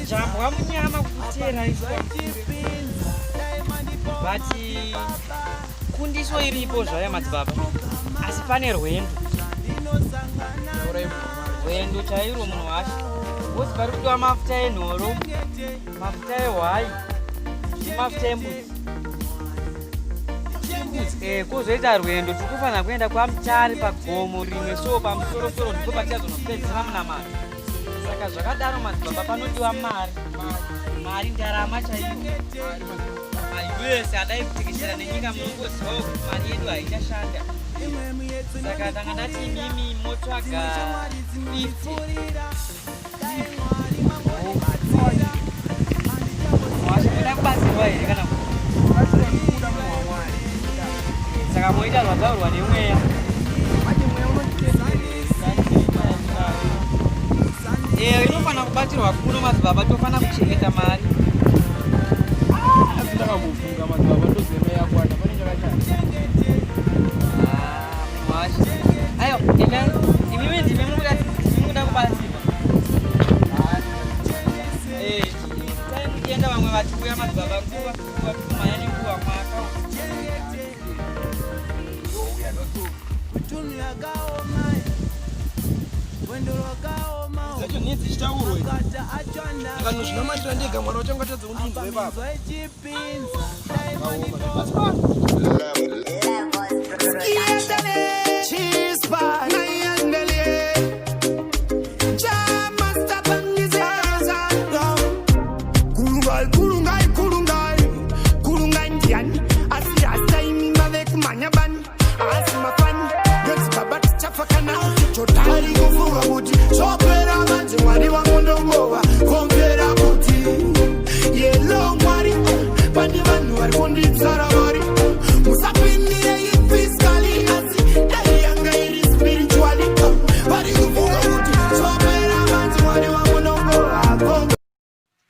Jambwa munyama kutera iswa but kundiso iripo zvayo madzibaba asi pane rwendo rwendo chairwo munhu washe bcoz pari kudiwa mafuta enhoro mafuta ehwai nemafuta embudzi eh, kwozoita rwendo tiri kufanira kuenda kwamutare pagomo rimwe so pamusorosoro ndipo patichazonopedzisira munamato saka zvakadaro madzibaba panodiwa mari mari ndarama chaiyo maus adai kutekeshera nenyika munongozivawo kuti mari yedu haichashanda saka tanga ndati imimi motsvaga 50 Washikuda kubatsirwa here kana saka moita zvataurwa nemweya eyo inofanira kubatirwa kuno madzibaba tofanira kuchengeta mari Asi ndakambofunga madzibaba ndozema yakwana pane chakashata. Ah, Ayo, endai. Imimi ndimi mukuda mukuda kubatsirwa. Eh, tai muchienda vamwe vachiuya madzibaba nguva nguva kumhanya nenguva mwaka. Dzacho nhii dzichitaurwa ndikanozvinamatira ndega mwana wacho angatadza kundinzwa ipapa.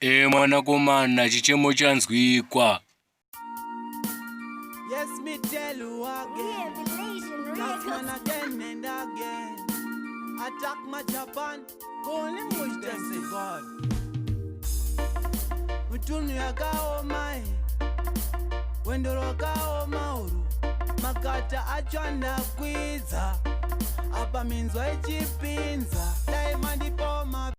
E mwanakomana, chichemo chanzwikwa. Yes, me tell you again. Last man again and again. Attack my Japan, only much thanks to God. Mitunhu yakaoma, rwendo rwakaoma uru, makata acho andakwidza, apa minzwa ichipinza, dai mandipoma.